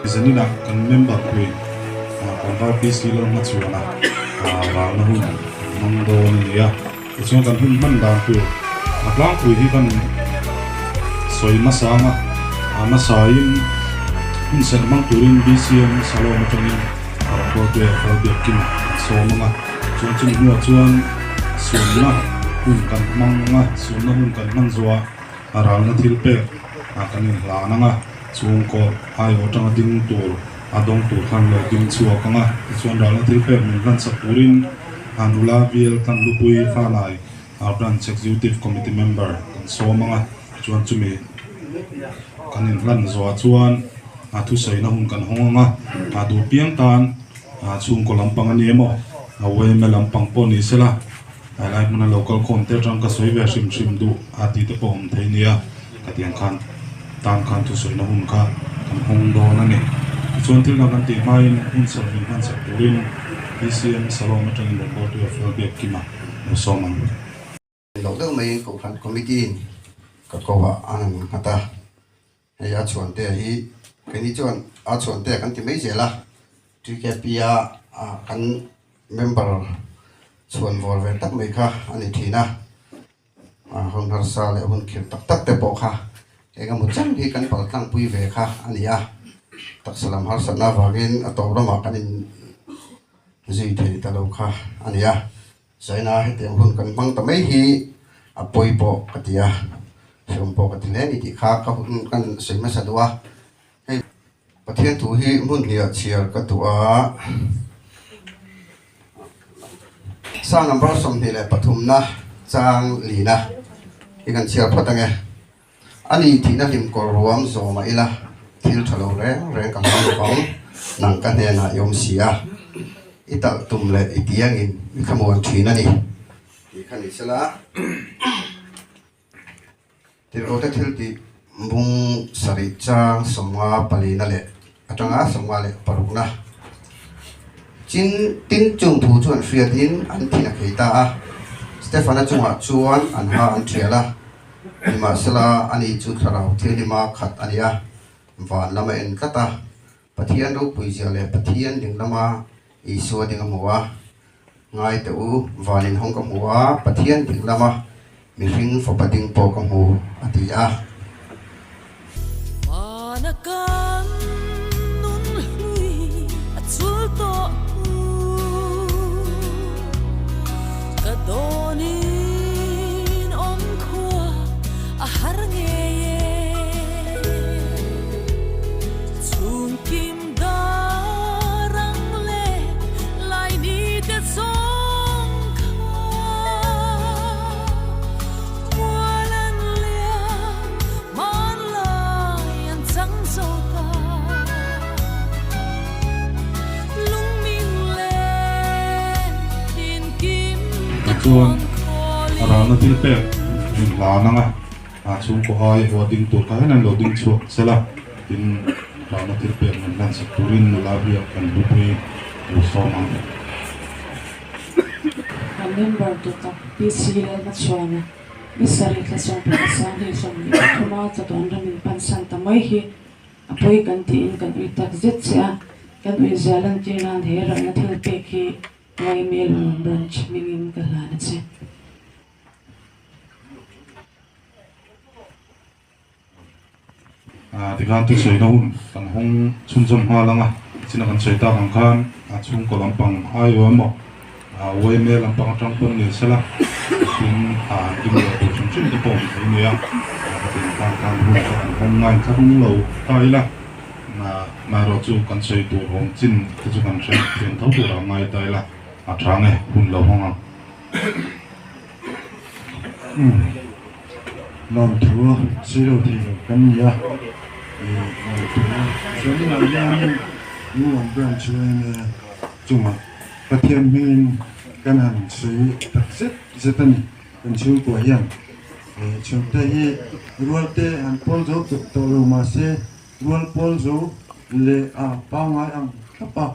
Zaninah kan member pui tlangval PC Lalhma chuana ralna hun kan hmang dawn a ni a. Tichuan kan hun hman dan tur a tlangpui hi kan sawi hmasa ang a, a hmasain hun serh hmang turin BCM Salom atangin Rawngbawlte Felbiakkima kan sawm ang a. Chuan chumi hnuah chuan suamna hun kan hmang ang a, suamna hun kan hman zawhah a ralna thil pek ah kan inhlan ang a, chhungkaw aiawh atanga ding tur a dawng tur khan lo ding chhuak ang a, tichuan ralna thil pek min hlansak turin Anula Bial Tlanlupui Falai a Branch Executive Committee member kan sawm ang a, chuan chumi kan inhlan zawhah chuan a thusawina hun kan hawng ang a, a duh piang tan chhungkaw lampang a ni emaw a yma lampang pawh ni sela. Helai hmuna lo kal khawm te atang ka sawi ve hrim hrim duh a tih te pawh awm thei nia, ka tiang khan tan khan thusawina hun kha kan hawng dawn a ni. Tichuan thil dang kan tih hmain hun serh min hman sak turin BCM Salom atangin rawn bawltu a fel biak kima lo sawm ang. Loh deuh maiin Kohhran Committee in ka ko ah an han nghat a, hei a chhuantea hi keini chuan a chhuantea kan ti mai zel a, TKP a kan member chhuan vawl ve tak mai kha a ni thin a, hun harsa leh hun khirh tak tak te pawh kha eng emaw chang hi kan pal tlangpui ve kha a ni a, taksa lam harsatna avangin a tawp ramah kan in zui thei ta lo kha a ni a. China hetiang hun kan hmang ta mai hi a pawi pawh ka ti a, hreawm pawh ka ti hle a ni tih kha ka hun kan sawi hmasa duh a. Hei Pathian thu hi hmun hniah chhiar ka duh a, Sang number 23 na chang lina hi kan chhiar phawt ange. Ani thihna hlim kawr ruam zawm a ila, thil tha lo reng reng ka hlau lo ang, nang ka hnenah i awm si a, i talh tum leh i tiangin i thlamuan thin a ni tih kha ni sela. Tirhkohte thil tih bung sarih chang 54 na leh atanga 56 na chin tin chung thu chu an hriatin an thin a khei ta a, Stefana chungah chuan an ha an thial a. Nimahsela, ani chu thlarau thianghlim-a khat a ni a, van lam a en tlat a, Pathian ropuizia leh Pathian ding lama Isua ding a hmu a. Ngai teh u, van inhawng ka hmu a, Pathian ding lama mihring fapa ding pawh ka hmu, a ti a. Vana kan nun hlui a chul tawh hnu ka dawnin awm khua a har ngei e chhungkim darang leh laini te zawng kha mual an liam. Hmanlai an chang zo ta lungmin len tinkim ka Chuan tawn a ralna khawlin. thil pek min hlan ang a, a chhungkaw ai haw ding tur kha hian an lo ding chhuak sel a, tin ralna thil pek min hlan sak turin nula biak kan hlupui lo sawm ang. Kan member tu tak PC Lalhmachhuana Ni sarih thla 13 a chatuan ram in pansan ta mai hi a pawi kan tiin kan ui tak zet che a, kan ui zia lantir nan he ralna thil pek hi YMA Lunglam Branch hmingin ka hlan a che. Tikhan thusawi na hun kan hawng chhunzawm nghal ang a, china kan sawi tak ang khan a chhungkaw lampang aiaw emaw yma lampang atang pawn ni sela tin an ding leh tur hrim hrim te pawh awm thei nia tin khan khan hun kha kan hawng ngain thla rung lo ta ila amaherawh chu kan sawi tur awm chin te chu kan hre thiam tho tur a ngai ta ila a tha nge hun lo hawng ang. Lawmthu zero thei lo kan ni a, lawmthu chuan inah hian Lunglam Branch yma chungah Pathian hmingin kan han sawi tak zet zet a ni. Kan chhungkua hian chhungte hi rualte han pawl zo tawh lo mahse rual pawl zo leh a pangngai ang thlap a.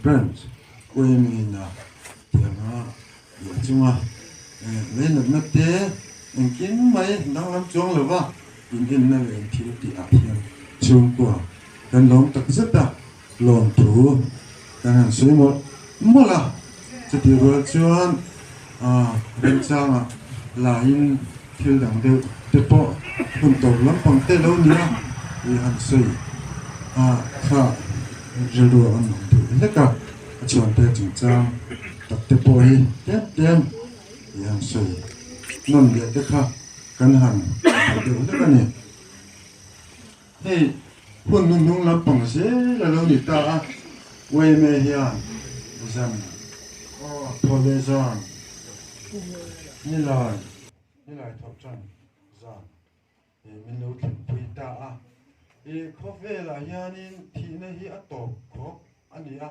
Branch yma-in a tianga luah chunga leinatna te engkim mai danglam chuang lova inenna leh inthil tih ah hian chhungkua kan lawm tak zet a, lawmthu kan han sawi mawlh mawlh a. Chutih rual chuan remchangah laiin thil dang deuh te pawh hun tawp lampang te lo nia i han sawi a, kha rilru a awm duh hlek a, a chhuante chungchang tak te pawh hi tlem tlem i han sawi nawn leh te kha kan han duh deuh hlek a ni. Hei hun hnuhnung lampang zel a lo ni ta a, yma hian zan aw thaw leh zan nilai nilai thawh tan zan ih min lo thlenpui ta a. Ih khawvelah hianin thihna hi a tawp khawp a ni a,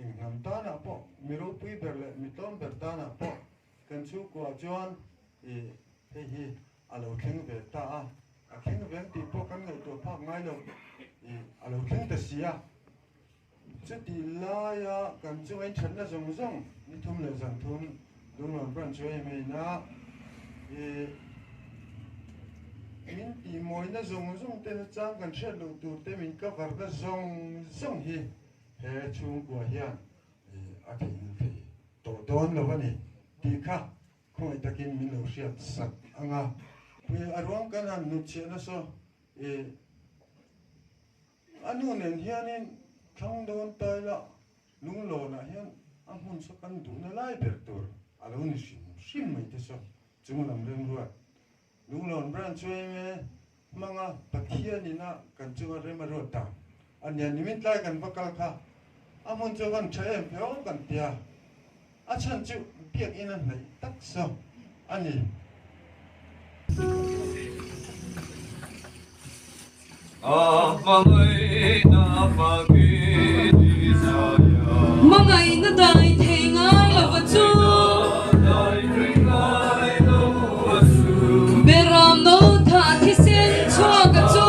eng hnam tanah pawh mi ropui ber leh mi tlawm ber tanah pawh kan chhungkuah chuan ih hei hi a lo thleng ve ta a, a thleng veng tih pawh kan ngaihtuah phak ngai lo ih a lo thleng ta si a. Chutih laia kan chunga inthatna zawng zawng ni thum leh zan thum Lunglawn Branch chu em em a, ih min tihmawina zawng zawng te nachang kan hriat loh tur te min cover na zawng zawng hi he chhungkua hian ih a theihnghilh thei tawh dawn lo a ni tih kha Khawngaih takin min lo hriat sak ang a. Pui a ruang kan han hnutchhiah nasa e. A nu nen hianin thlang dawn tai la lunglawnah hian a hmun saw kan duhna lai ber tur a lo ni hrim hrim mai te saw chunglam remruat Lunglawn Branch chu enge hmanga Pathian ina kan chunga rem a ruat dan a nia nimin tlai kan va kal kha a hmun chu van tha em phe awm kan tia a chhan chu biakinn a hnaih tak saw a ni. Hmangaihna dai thei ngai lova chu Beram no thah thisen chhuak a chu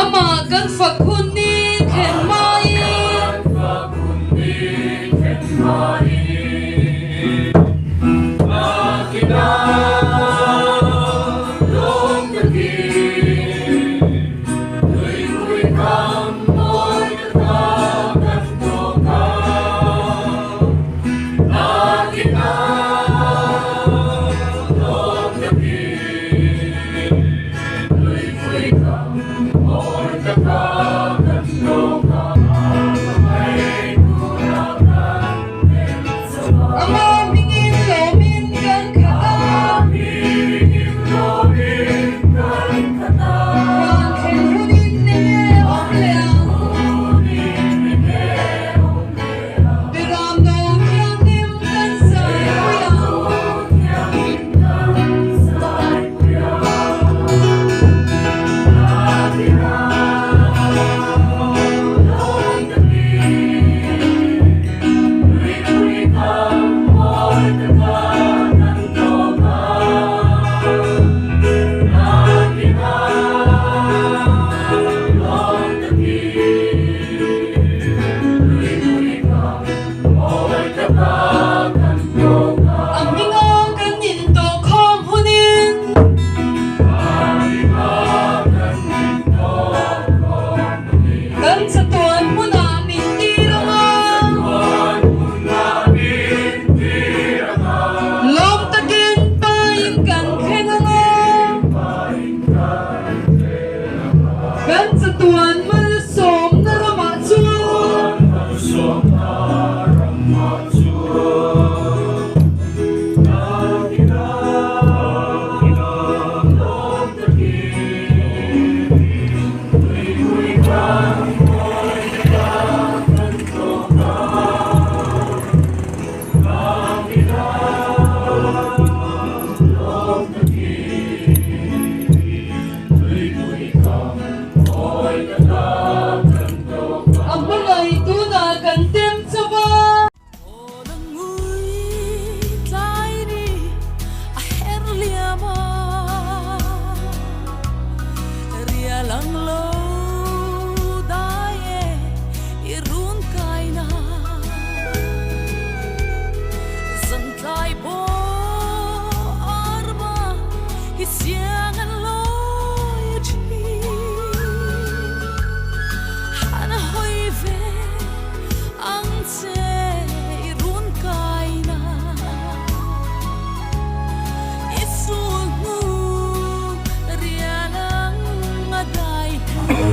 Amah kan fak hun ni thlen maiin.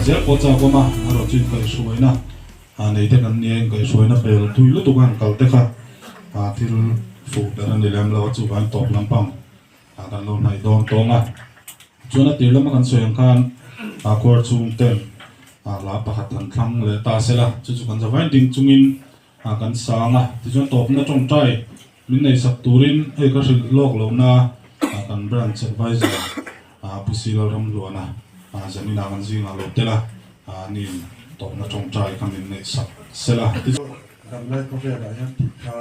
zel pawh chak awm a, erawh chu inkaihhruaina nei te kan nia, inkaihhruaina pel tui lutuk a han kal te kha thil fuh ber a ni lem lo a, chuvangin tawp lampang kan lo hnaih dawn tawng a. Chuan a tir lama kan sawi ang khan khuar chhung ten hla pakhat han thlang leh ta sela, chu chu kan zavain ding chungin kan sang a, tichuan tawpna tawngtai Min neihsak turin hei ka hrilh lawk lohna kan branch advisor Pu Silo Ramluana Zanina kan zingah lo tel a, niin tawpna tawngtai kha min neihsak sel a. Damlai khawvelah hian tih kha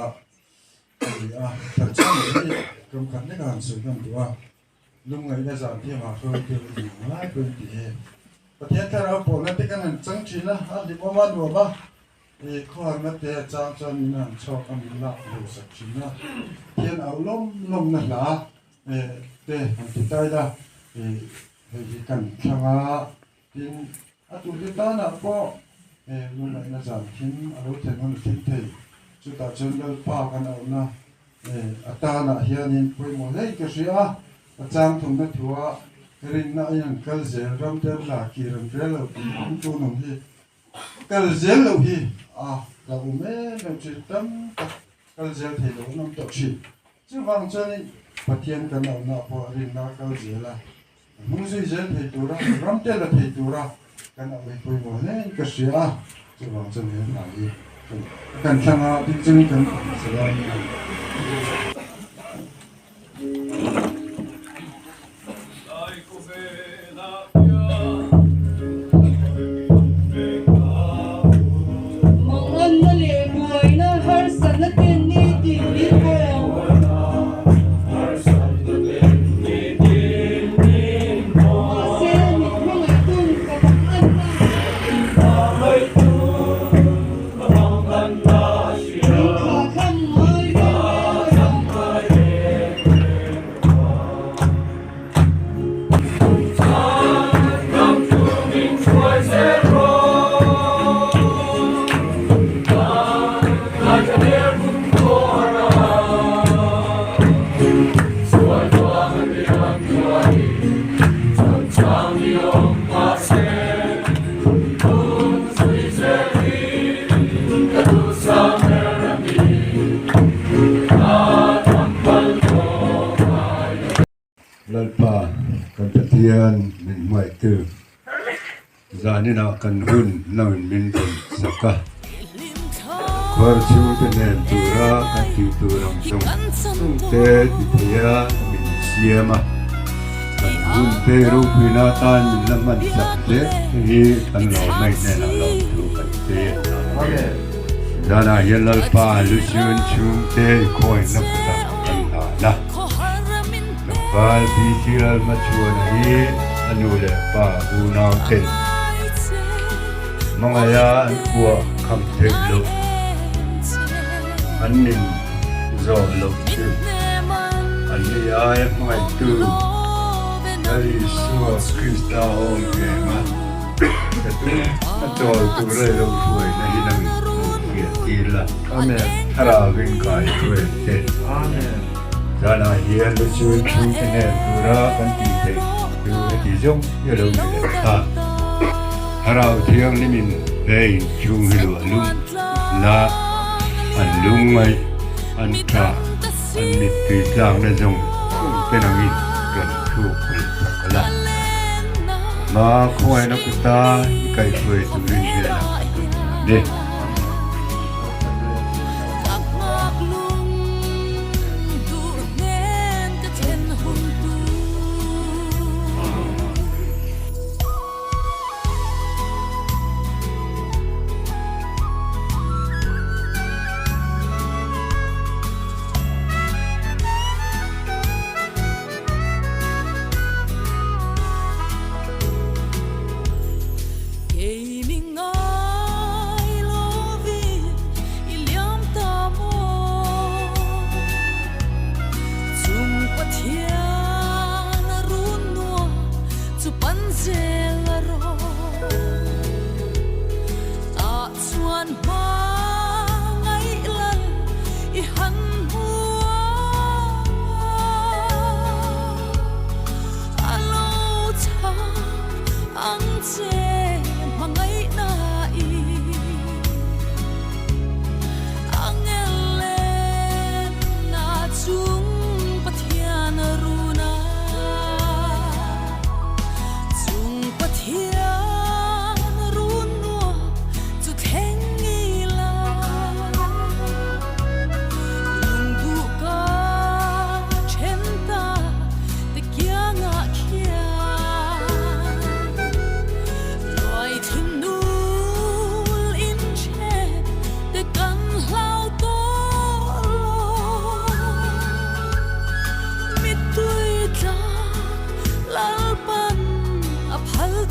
a ni a, Tharchang leh hi ram khat lek a han sawi ngam duh a, Lungngaihna zan thiamah hruaitu i ni ang lai pawhin ti e. Pathian thlarau pawhna te kan han chang thin a, a hlimawm a nuam a, i khuarna te a chang chuan min han chhawk a, min lak duhsak thin a. Pathian auh lawm lawmna hla te han ti tai la, i hei hi kan thlang a, tin a tute tanah pawh lungngaihna zan thim a lo thlen hun a thim thei. Chutah chuan Lalpa kan auhna A tanah hianin pawimawh hle ka hria a, a chang thumna thua rinna a in kal zel ram te an la kir an rel lo tih an tu nung hi kal zel loh hi a la awm em em thin, tam tak kal zel thei lo an awm tawh thin. Chuvang chuanin Pathian kan auhna pawh rinna a kal zel a, a hnung zui zel thei tura, ram te la thei tura kan auh hi pawimawh hle in ka hria a, chuvang chuan he hna hi kan thlang a, tin chungin kan sawi a ni. Manganna leh buaina harsatna ten ni tih min pawh. Mahse, min hmangaih tun ka manganna. Min thlah kham ngai reng reng lo. Lalpa kan Pathian min hmaihtu zaninah kan hun nauin min rawn sak a, khuar chhungte nen tura kan tih tur ang zawng zawngte ti theia min siam a, kan hunte ropuina atan min la hman sak hle te hi kan lo hmei hnenah lawmthu kan pe a. Zanah hian Lalpa Lucian chhungte i khawihna kutah kan hlan a. Tlangval BC Lalhmachhuana hi a nu leh pa unau ten hmangaia an kuah kham theih loh, an nin zawh loh chu an ni aia hmangaihtu Lal Isua Krista awm reng a, ka tum a chawl tur a ilo hruaina hi nang hmuhfiah tir la, Thlarau in kai hruai ang che. Zanah hian lu chu chhungte hnen tura kan tih theih chu heti zawng hi a lo ni leh ta. Thlarau Thianghlimin he inchhung hi luah lum la, an lungngaih, an tha, an mittui tlakna zawng zawng te nangin rawn thluk leh sak la. Hma khawngaihna kuta i kaihhruai turin hnenah kan rawn hlan e.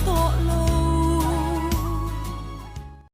tawh lo.